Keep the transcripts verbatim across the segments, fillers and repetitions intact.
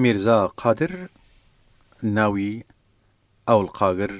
میرزا قادر ناوی ئەوڵ قاگر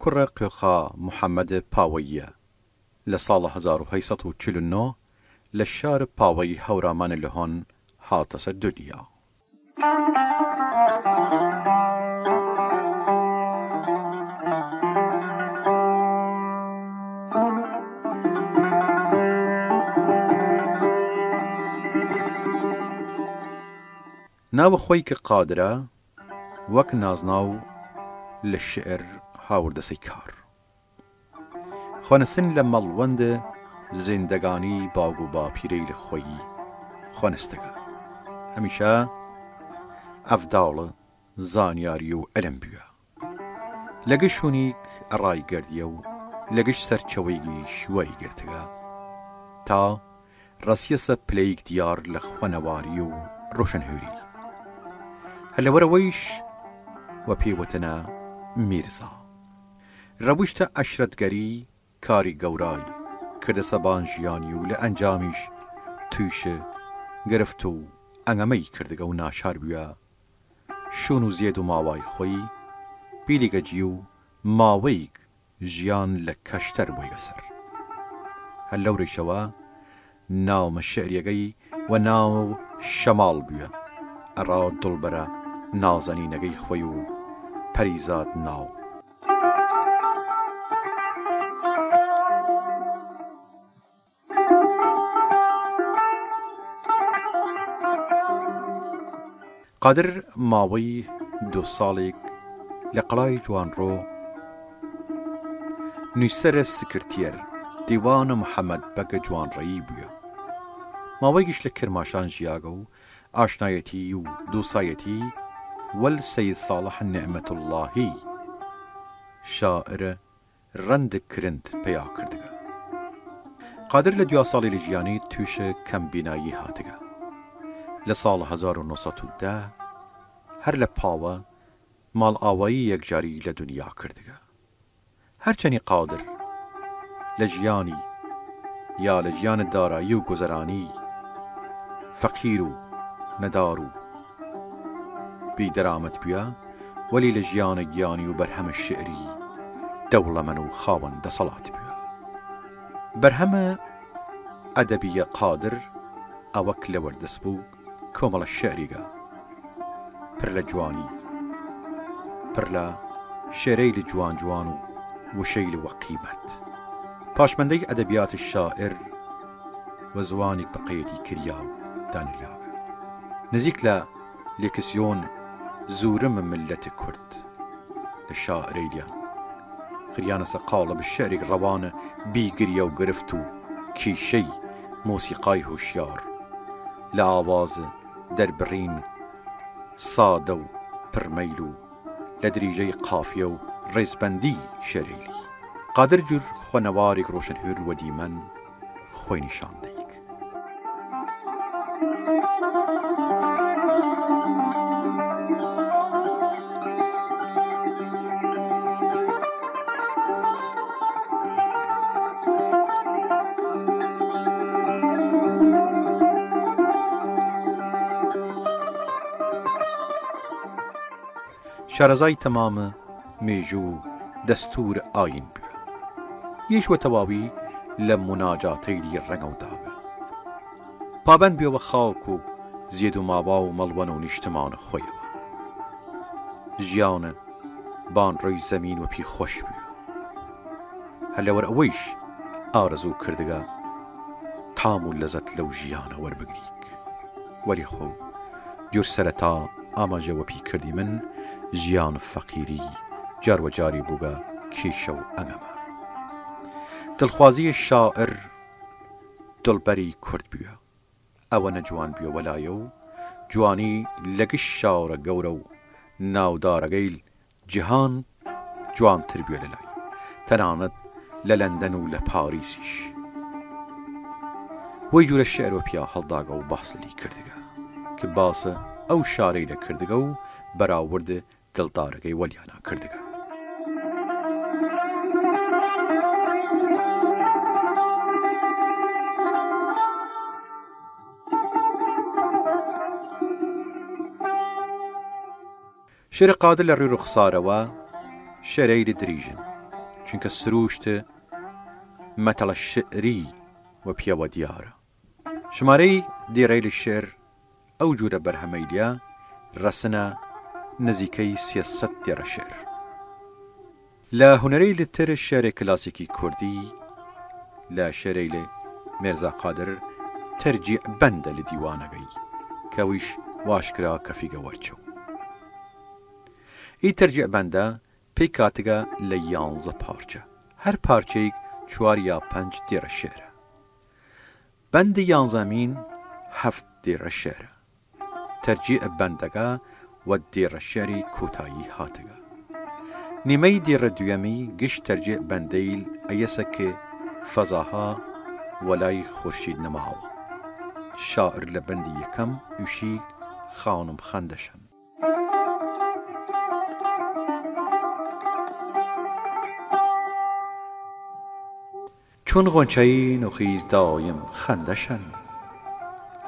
کوڕە قێخا محەمەد پاوەییە، لە ساڵ هەزار و هەشت سەد و چل و نۆ لە شار پاوەی هەورامان لهۆن هاتەسە دونیا. ناوە خوەی ک قادرە وەک نازناو لە شعر هاوردەسەی کار. خوەنستن لە مەڵوەند زندگانی باوگ و باپیرەیل خوەی خوەنستگە. هەمیشە ئەڤداڵ زانیاری و علم بویە. لە گشت شوونیگ ئەڕای گردیە و لە گشت سەرچەوەیگیش وەری گرتگە تا رەسیەسە پلەیگ دیار لە خوەنەواری و روشنهوری. هەر لەوەر ئەوەیش وەپی وتنە میرزا. روشتە عشرەتگەری کاری گەورای کردەسە بان ژیانی و لە ئەنجامیش تویش گرفت و ئەنگەمەی کردگە و ناچار بویە شوون و زێد و ماوای خوەی بیلیگە جی و ماوەیگ ژیان لە کەشتەر بویگە سەر. هەر لەو ریشەوە ناومە شعریەگەی وە ناو شەماڵ بویە ئەڕا دڵبەرە نازەنینەگەی خوەی و پەریزاد ناو. قادر ماوەی دو ساڵیگ لە قەڵای جوانڕۆ نویسەرە سکرتیەر دیوانە محەمەد بەگە جوانڕەیی بویە. ماوەیگیش لە کرماشان ژیاگە و ئاشنایەتی و دوسایەتی وەل سەید ساڵح نعمەتوڵڵاهی شاعرە رەند کرند پەیا کردگە. قادر لە دویا ساڵەیل ژیانی تویش کەمبینایی هاتگە. لە ساڵ هەزار و نۆ سەد و دە هەر لە پاوە ماڵئاوایی یەکجاری لە دونیا کردگە. هەرچەنی قادر لە ژیانی یا لە ژیان دارایی و گوزەرانی فەقیر و نەدار و بی دەرامەت بویە، وەلی لە ژیانە گیانی و بەرهەمە شعری دەوڵەمەن و خاوەن دەسەڵات بویە. بەرهەمە ئەدەبیە قادر ئەوەک لەوەر دەس بوو کۆمەڵە شعریگە پر لە جوانی، پر لە شعرەیل جوان جوان و وشەیل وە قیمەت. پاشمەندەی ئەدەبیات شاعر وە زوانیگ بقەیەتی کریا و دانیلاگە. نزیک لە لێکسیۆن زوورم مللەت کورد لە شاعرەیلیان خریانەسە قاڵب شعریگ ڕەوانە بی گریە و گرفت و کیشەی مۆسیقای هوشیار لە ئاواز دەربڕین سادە و پڕمەیل و لە دریژەی قافیە و ڕێزبەندی شعرەیلی. قادر جوور خوەنەواریگ ڕۆشنهویر وە دیمەن خوەی نیشان دەیگ. شارەزای تەمام مێژوو و دەستوور ئایین بویە. یەیش وە تەواوی لە موناجاتەیلی ڕەنگەو داگە. پابەند بویە وە خاک و زێد و ماوا و مەڵوەن و نیشتمان خوەیەوە. ژیانە بان ڕوی زەمین وەپی خوەش بویە. هەر لەوەر ئەوەیش ئارەزوو کردگە تام و لەزەت لەو ژیانە وەربگریگ. وەلی خۆ جوور سەرەتا ئاماژە وەپی کردیمن، ژیان فەقیری جار وە جاری بووگە کیشە و ئەنگەمە. دڵخوازی شاعر دڵبەری کورد بویە. ئەوەنە جوان بویە وەلایە و جوانی لە گشت شارە گەورە و ناودارەگەیل جهان جوانتر بویە لەلای، تەنانەت لە لەندەن و لە پاریسیش. وەی جوورە شعر وەپیا هەڵداگە و باس لەلی کردگە ک باس ئەو شارەیلە کردگە و بەراورد دڵدارەگەی وەلیانا کردگە. شێرێ قادر لە روی روخسارەوە شێرەیلی دریژن، چوینکە سرووشت مەتەڵە شئری وە پیەوە دیارە. شمارەی دێڕەیل شێر ئەو جوورە بەرهەمەیلیە رەسنە نزیکەی سێ سەد دێڕە شێر. لە هونەرەیل تر شێرێ کلاسیکی کوردی، لە شێرەیل مێرزا قادر تەرجیع بەندە لە دیوانەگەی، کە ویش واشکرا کەفیگە وەرچەو. ئی تەرجیع بەندە پێی کاتگە لە یانزە پارچە، هەر پارچەیگ چوار یا پەنج دێڕە شێرە. بەند یانزەمین هەفت دێڕە شێرە. تەرجیع بەندەگە وە دێڕە شێری کووتایی هاتگە. نیمەی دێڕە دویەمی گشت تەرجیع بەندەیل ئەیەسە ک فەزاها وەلای خورشید نماوە. شاعر لە بەندی یەکەم ئویشی خانم خەندەشەن. چون غنچەی نوخیز دایم خەندەشەن،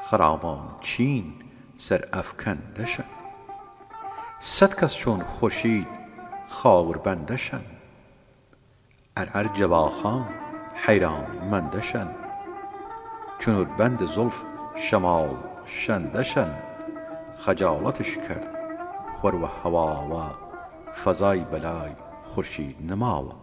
خرامان چین سەر ئەفکەندەشەن. سەد کەس چون خورشید خاوربەندەشەن، ئەرئەر جەباخان حەیران مەندەشەن. چنور بەند زوڵف شەماڵ شەندەشەن، خەجاڵەتش کەرد خوەر وە هەواوە، فەزای بەلای خورشید نماوە.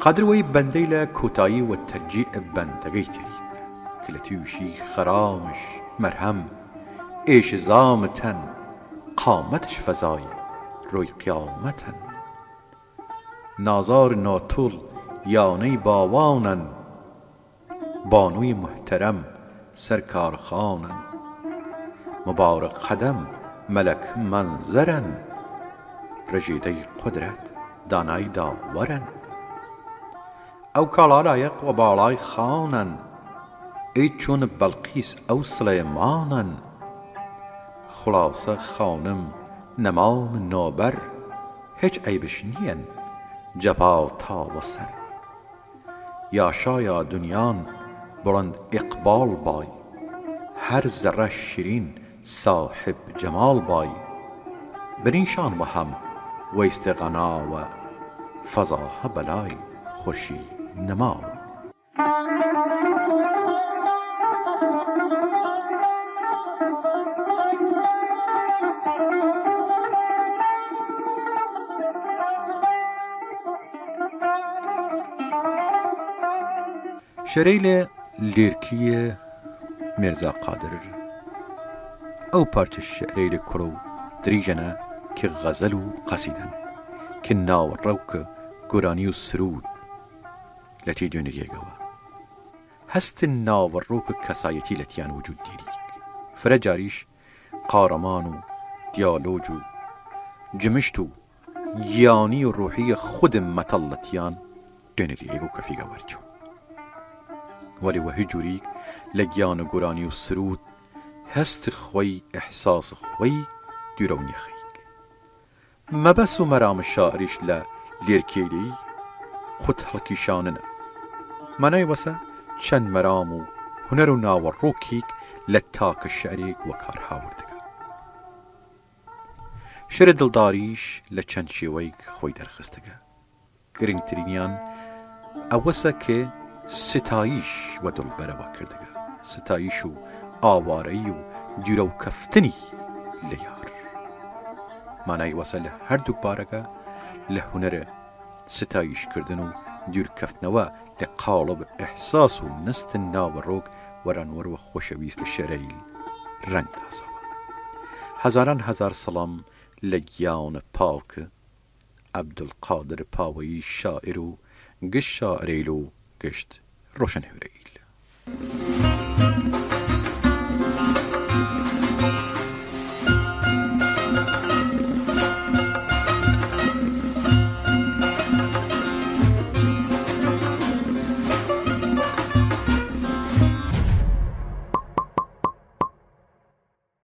قادر وەی بەندەیلە کووتایی وە تەرجیع بەندەگەی تریگ، ک لە تویشی خەرامش مەرهەم ئێش زامتەن، قامەتش فەزای روی قیامەتەن. نازار ناتوڵ یانەی باوانەن، بانوی محتەرەم سەر کارخانەن. مبارک قەدەم مەلەک مەنزەرەن، رژێدەی قودرەت دانای داوەرەن. ئەو کاڵا لایق وە باڵای خانەن، ئید چون بەڵقیس ئەو سڵێمانەن. خوڵاسە خانم نەمام نۆبەر، هێچ عەیبش نیەن جەبا تاوە سەر. یاشایا دنیان بڵند ئقباڵ بای، هەر زەڕە شیرین ساحب جەماڵ بای. بنیشان وە هەم وەیستێ غەناوە، فەزا هە بەلای خورشید نماوە. شێرەیلێ لێرکیێ مێرزا قادر ئەو پارچە شێرەیلێ کوڕە و دریژەنە ک غەزەل و قەسیدەن، ک ناوەڕوک گۆرانی و سروود لەتی دۊنریەگەوە. هەست ناوەڕوک کەسایەتی لەتیان وجوود دیریگ، فرە جاریش قارەمان و دیالۆج و جمشت و گیانی و روحی خود مەتەڵ لەتیان دۊنریەگە و کەفیگە وەرچەو. وەلی وە هی جووریگ لە گیان و گۆرانی و سروود هەست خوەی، ئحساس خوەی دۊرەو نیەخەیگ. مەبەس و مەرام شاعریش لە لێرکیەیلێ خود هەڵکیشاننە. مانای وەسە چەن مەرام و هونەر و ناوەڕوکیگ لە تاکە شعریگ وەکار هاوردگە. شعر دڵداریش لە چەن شێوەیگ خوەی دەرخستگە. گرنگترینیان ئەوەسە ک ستاییش وە دڵبەرەوە کردگە، ستاییش و ئاوارەیی و دۊرەوکەفتنی لە یار. مانای وەسە لە هەردوگ بارەگە، لە هونەر ستاییشکردن و دۊرکەفتنەوە لە قاڵب ئحساس و نەست ناوەڕوک وەرانوەر وە خوەشەویست لە شێرەیل رەنگ داسەوە. هەزاران هەزار سڵام لە گیان پاک عەبدولقادر پاوەیی شاعر و گشت شاعرەیل و گشت روشنهۊرەیل.